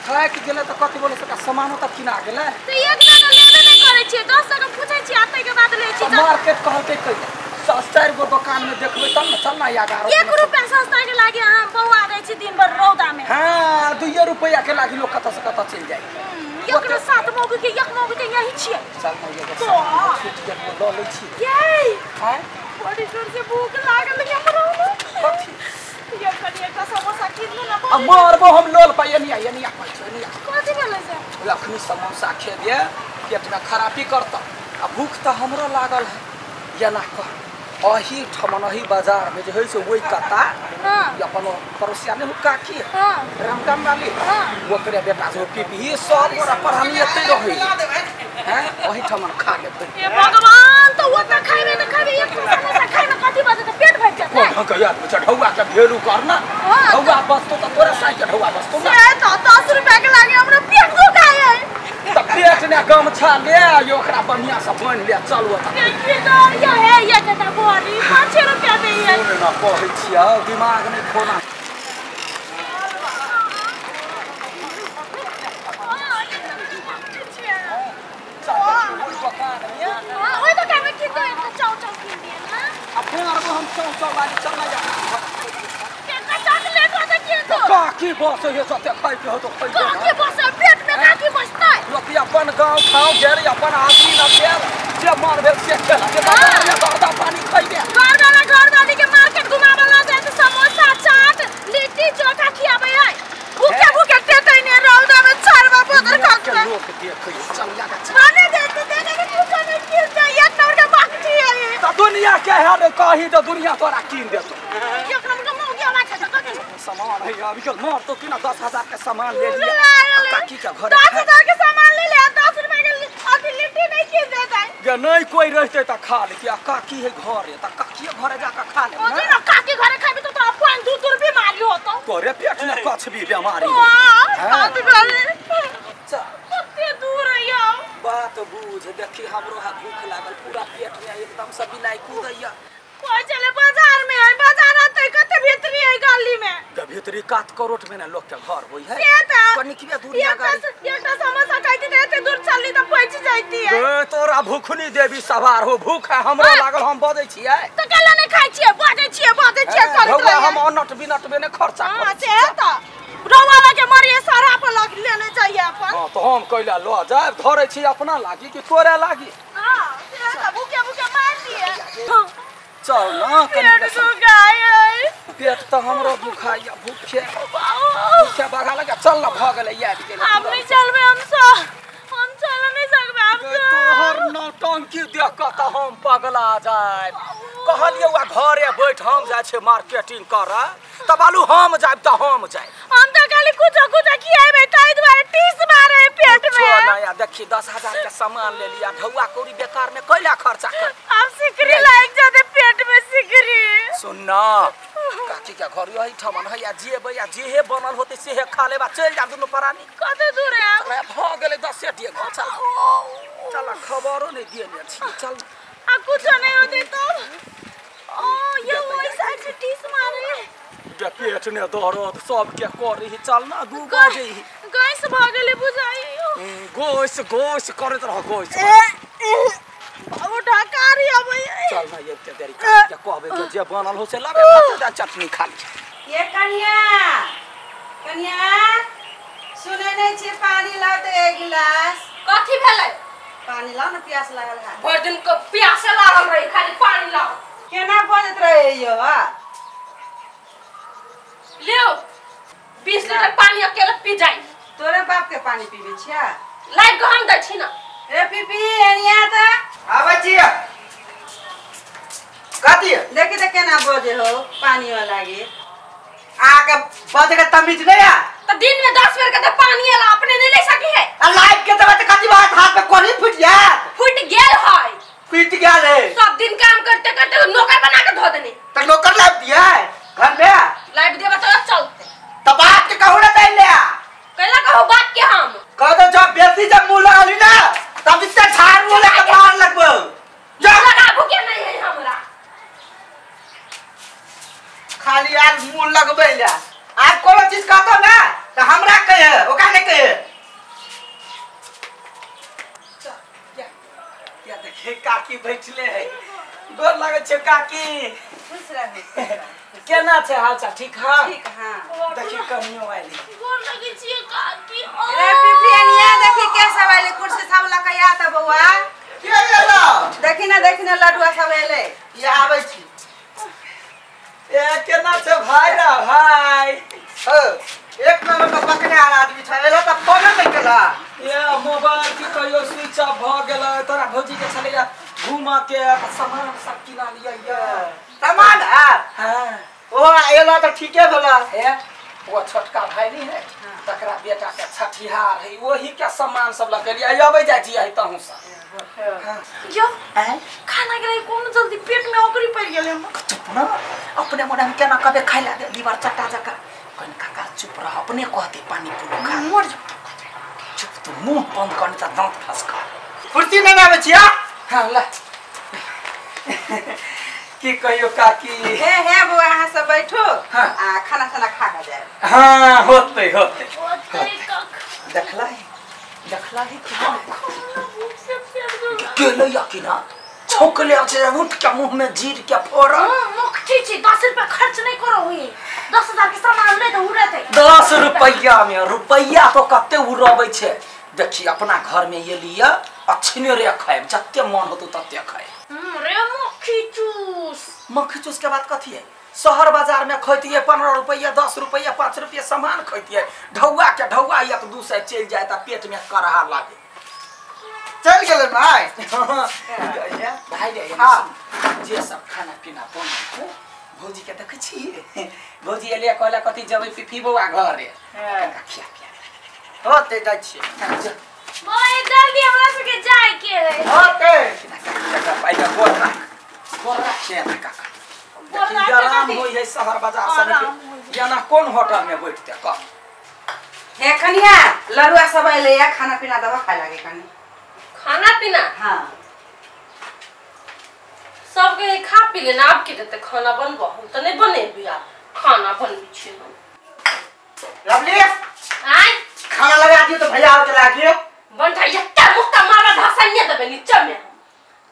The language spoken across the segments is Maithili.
थाक गेलै त कथि बोले से सामानो त किना गेलै त एक टका लेबे नै करै छियै 10 टका पूछै छियै आ तै के बाद लै छी मार्केट कहलकै कहिया 4 गो दुकान में देखबै तब न चल ना 11 1 रुपया सस्ता के लागी हम बौआ दै छी दिन भर रौदा में। हां 2 रुपया के लागी लोग कत से कत चल जाय एक सात मौगी के एक मौगी के यही छियै चल ना ये छूट के ल लै छी ये हां बड़ी जोर से भूख लागल है हमरा कथि ये कनी एक समोसा किन ले ना आ मारबो हम लोल पाइ एनिया एनिया पाइ छै एनिया कथि भेलै से लखनी समोसा खेबे पेट में खराबी करत आ भूख त हमरो लागल है ये ना कह अही ठमन अही बाजार में जे है से ओइ कता हां अपन पड़ोसिया ने काकी हां रामकाम वाली हां ओकरे बेटा जो पीपी सब गोरा पढ़ानी एते रहै हैं ओही ठमन खा लेबै हे भगवान तो वो त खाइबे न खाइबे एक समोसा खाइ न कथि बाजे त पेट भर जातै कोन के याद में ढौआ के भेलू करना ढौआ बसतो त तोरा साइ के ढौआ बसतो से त 10 रुपया के लागे हमरा पेट दुखाय है त पेट ने गमछा ले यो ओकरा बढ़िया से बान्हि ले चल ओत देखी त ये है ये के त बोरी 5 रुपया दे है सुन न कहै छियौ दिमाग नै खोना हां ओइ दुकान में किन दे चाउ चाउ किन दिए ना आ फेर हम चाउ चाउ वाली चल ना जा केतना चॉकलेट होता किन दो काकी बस हे जते खाइ के हो तो खाइ काकी बस पेट में काकी बसतै लोक अपन गांव खाओ गेल अपन आदमी न गेल जे मन भेल से खेला जे बाजार में गर्दा पानी खइबे घर वाली के मार्केट घुमाबे ल जाय त समोसा चाट लिट्टी चोखा खियाबे है भूखे भूखे टेटै ने रौदा में छरवा बोतल खसले लोक देखै चल जा माने देते देते के कुछ नहीं किन दे एक नंबर के बाकी है त दुनिया के है रे कही त दुनिया तोरा किन देतो एक नंबर के मौगी आवा छै कथि सामान है अभी के मार तो किना 10000 के सामान ले लिया काकी के घर 10000 के सामान ले ले 10 रुपया के अथि लिट्टी नहीं किन देतै जे नहीं कोई रहते त खा ले कि काकी है घर त काकी घरे जाके खा ले ओ ना काकी घरे खाबी तो तोरा अपन दूर दूर बीमारी होतो तोरे पेट में कछ भी बीमारी हां चल कते दूर है यौ बात बुझ देखी हमरो हा भूख लागल पूरा पेट में एकदम से बिलाई कूदैया कोई चले बाजार में है बाजार आते कते भीतरी है गली में ग भीतरी कात करोट में ना लोग के घर होई है से त कनिकबे दूर गाड़ी एकटा समोसा खाइती त एते दूर चलली त पहुंच जाइती है ए तोरा भूखनी देवी सवार हो भूख है हमरा लागल हम बजै छियै त केला नहीं खाइ छियै बजै छियै बजै छियै करत रहे हम अनट बिनट में ने खर्चा हां से त रौवा लगे मरिए सारा पर लग लेने जाइए अपन हां त हम कैला ल जाय धरै छी अपना लागी कि तोरे लागी हां से त भूखे भूखे मार दिए चल ना पेट दुखाय पेट त हमरो दुखाय भूखे भूखे बाघा लगा चल ना भ गेलै याद गेलै हम नहीं चलबे हम सब हम चल नहीं सकबे हम तोहर नौटंकी देख के त हम पगला जाय कहलियै वा घरे बैठ हम जाय छै मार्केटिंग कर त बालू हम जायब त हम जायब हम त खाली कुछ कुछ खियाबे ताई दुआरे टीस मारे पेट में चल ना देखी 10000 के सामान ले लिया ढौआ कौड़ी बेकार में कैला खर्चा कर अब सिकरी लाग जाते पेट में सिकरी सुन ना काकी के घर यही ठमन है या जेबै या जेहे बनल होते सेहे खा लेबा चल जा दुनु परानी कते दूर है अरे भ गेलै 10 डेढ़ घर चल चल खबरो नहीं देने छी चल आ कुछ नहीं होते तो ओ ये ओइ साइड से टीस मारे जे पेट ने दर्द सब के करही चल ना 2 बजे गैस भ गेलै बुझाई गोस गोस करैत रह गोस बाबू ढकारी अबै चल ना ये के देरी के कहबे के जे बनल हो से लाबे भात दा चटनी खा ली ये कन्या कन्या सुनै नै छी पानी लाउ त एक गिलास कथि भेलै पानी लाउ न प्यास लागल है भर दिन के प्यास लागल रही खाली पानी लाउ केना बजैत रहे यो लियो 20 लीटर पानी अकेले पी जाई तोरे बाप के पानी पीबे छिया लाइव के हम दै छी ना ए पीपी एनिया त आबै छी कथी देखी त केना बजे हो पानी वाला लागे आके बजे के तमीज नहीं आ त दिन में 10 बेर के त पानी आला अपने नहीं ले सकी है आ लाइव के त कथी बात हाथ में कोनी फुट जात फुट गेल है फुट गेल है सब दिन काम करते करते नौकर बना के धो देने त नौकर लाइव दिया है घर में लाइव देबा त चलते त बाप के कहू ना दै ले कैला कहू बाप के हम कह दो जब बेसी जब मुंह लगाली ना तब इतना झाड़ मुंह लगा मार लगबो जा लगाबू के नहीं है हमरा खाली यार मुंह लगबे ले आप कोनो चीज कहतो ना त हमरा कहे ओका नहीं कहे। या देखे काकी बैठले है, गोर लागै छै काकी। खुश रहू। केना छै हालचाल? ठीक है? ठीक हां। देखी कनियो आइली। गोर लागै छी काकी। रे पिपियनिया देखी के सब आइले, कुर्सी सब लकया त बौआ। के गेलो? देखी ना देखी ना लडुआ सब एले। ये आबै छी। ए केना छै भाई रा भाई? हो एक नंबर के पकड़े आला आदमी छै, एलो त फोन नहीं केला। ये मोबाइल की कहियो स्विच ऑफ भ गेलै। तोरा भौजी के छलैया घूमा के सामान सब किना लिया। ये सामान है? हां ओ एला त ठीके भेला। हे वो छोटका भाई नहीं है तकरा बेटा के छठिहार है, वही के सामान सब लके लिया। अबै जाइ छी है तहु से। यो खाना के कोन जल्दी पेट में ओकरी पड़ गेलै। चुप ना, अपने मन हम केना कबे खाइ ला लीवर चटा जका। कन काका चुप रह, अपने कहते पानी पुलो खा मर जा। चुप तू मुंह बंद कर त दांत फसका। कुर्सी नहीं आबै छी? हां ला की कहियो काकी। हे हे बौआ अहाँ सब बैठो। हाँ। आ खाना खाना खा के जाए। हां होतै होतै होतै। देखला ही देखला ही गेलै या कि ना छौकले छै उठ के मुंह में जीर के फोड़ा। मुखठी छी 10 रुपया खर्च नहीं करो हुई। 10,000 के सामान ले त उड़ेतै। 10 रुपया में रुपया तो कते उड़बै छै। देखी अपना घर में ये लिया अच्छने रे खाए, जते मन होतो तते खाए। रे मक्खी चूस। मक्खी चूस के बात कथी है? शहर बाजार में खैतिए 15 रुपया 10 रुपया 5 रुपया सामान खैतिए, ढौआ के ढौआ 1-2 सौ चल जाए त पेट में करहा लागे। चल गेलै भाई। भाई रे हां जे सब खाना पीना बनल भौजी के देखै छी। भौजी एलिया कहला कथी जबै पिफी बौआ घरे कनका खिया पिया होते जाइ छी। बौआ जल्दी हमरा सबके जाय के है। होते काका पाइया गोर राख, गोर राख छै ना काका। आराम होई है शहर बाजार से या ना कोन होटल में बैठते कह। हे कनिया लड़ुआ सब एले या खाना पीना दवा खाय लागे कनी। खाना पीना? हां सब के खा पी लेना। अब के देते खाना बनबो हम त नहीं बनेबी। आप खाना बनबी छी हम। लवली आय खाना लगा दियो तो भैया के लागियो बनता यत्ता मुक्ता मारा धसनिया देबे नीचा में।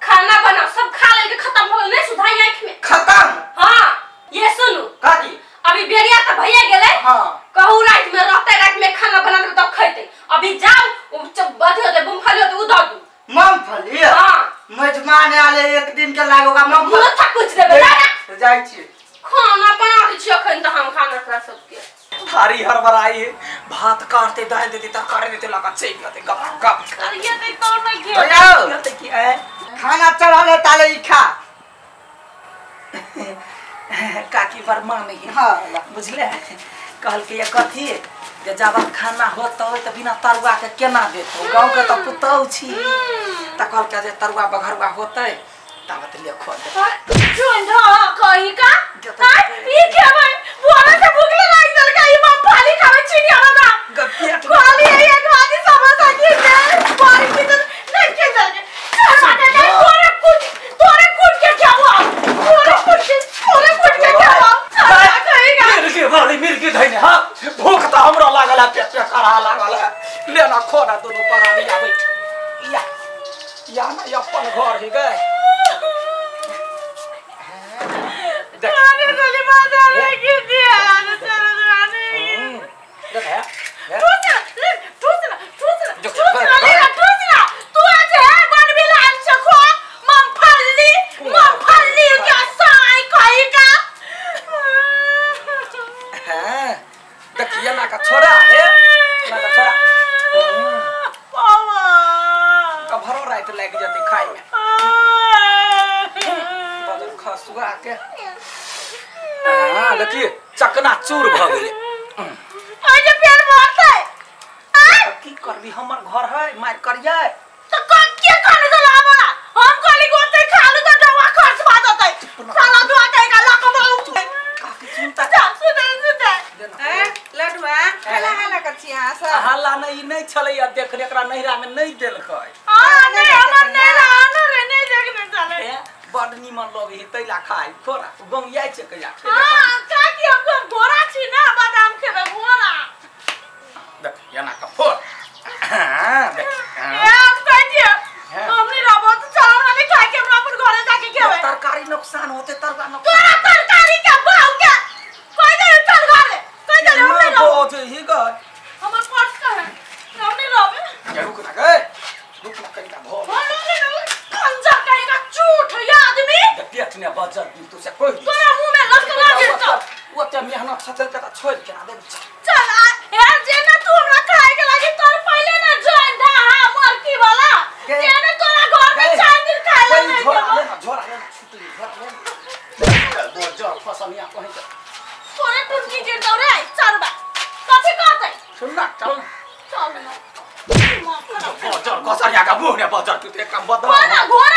खाना बना सब खा लेल के खत्म हो गेल नहीं सुधाई आंख में खत्म। हां ये सुनु काकी अभी बेरिया त भैया गेले। हां कहू रात में रहते रात में खाना बना देबे तब खैते। अभी जाओ अथी होते मूंगफली होते उ the दू। मूंगफली? हां मेजमान आले एक दिन के लागोगा मूंगफली मुंह कुछ देबे ना जाय छी। खाना बना दै छी अखन त हम खाना खा सबके। थारी हड़बड़ाई है भात काटते दाल देते तरकारी देते लगा चल जाते गप गप। अरे ये तो तोड़ में गया भैया ते की है खाना चढ़ल है ताले ई खा। काकी बर्मा नहीं। हां बुझले कहल के ये कथी जे जब खाना होतौ त बिना तरुआ के केना देतौ, गांव के त पुतौ छी। त कहल के जे तरुआ बघरुआ होतै ताबत ले खो दे। झुंडा कही का ई खेबै बोला से भूख लाग गेल का ई मूंगफली खाबै छी हमरा पेट खाली एक बाती समोसा की दे बारी की तो नहीं के दे चल ना तोरे कुछ तोरे कुछ के क्या हुआ तोरे कुछ तोरे कुछ के क्या हुआ कहेगा मिर्गी वाली मिर्गी धइने। हां भूख त हमरा लागल है, पेट पे करहा लागल है। लेना खोना दोनों परानी आ बैठ या या ना अपन घर ही गए। अरे गोली मार लगी दिया चलो रानी देख है ठूसना ठूसना ठूसना ठूसना लेना ठूसना तू आज है बनबी लाल चखो मूंगफली मूंगफली क्या साई कही का। हां देखिए ना का छोरा है ना का छोरा पावा कभरो रात लाग जते खाई में बदल खसुआ के। हां देखिए चकना चूर भ गेलै। आज पेट भरतै आ की करबी हमर घर है मार करियै त के खाने चला हमरा हम कहली गोते खालू त दवा खर्च भा जतै साला दुआ कहेगा लाख काकी चिंता जा सुने सुने ए लडुआ हला हला कर छी अहाँ सब। हल्ला नहीं नहीं छलैया देख एकरा नैहरा में नहीं देलकै। हां नहीं हमर नैहरा आनो रे नहीं देखने चले। बड निमन लगे है तैला खाइ खोरा गंगियाइ छै कहिया। हां काकी हम घोड़ा छी। छी ना बादाम खेबे घोड़ा देख एना का फोड़ हां देख ए हम कहै छियै हम नहीं रहबो तो चल हमरा नहीं खाए के हमरा अपन घरे जाके खेबै तरकारी नुकसान होते तरुआ नुकसान तोरा तरकारी के भाव के कोई दे चल घरे कोई दे हम नहीं रहबो बोझ ही गए हमर पर्स कहाँ है हम नहीं रहबे रुक ना गए रुक ना कनिका धो कंजर कहेगा झूठ ये आदमी पेट ने बजर दी तू से कोई तोरा मुंह में लसकना गिर चल ओते मेहनत सचल के त छोड़ के ना दे चल आ ए जे ना तू हमरा खाए के लागी तोर पहले ना जॉइन था हां मरकी वाला जे ना तोरा घर में चार दिन खाए ला नहीं झोरा ले झोरा ले छुटली झोरा ले बजर फसनिया कहि के तोरे टुनकी गिर दौ रे चल बा कथि कहतै सुन ना चल चल ना बजर कसरिया का मुंह ने बजर तू त एकदम बदल कोना घोड़ा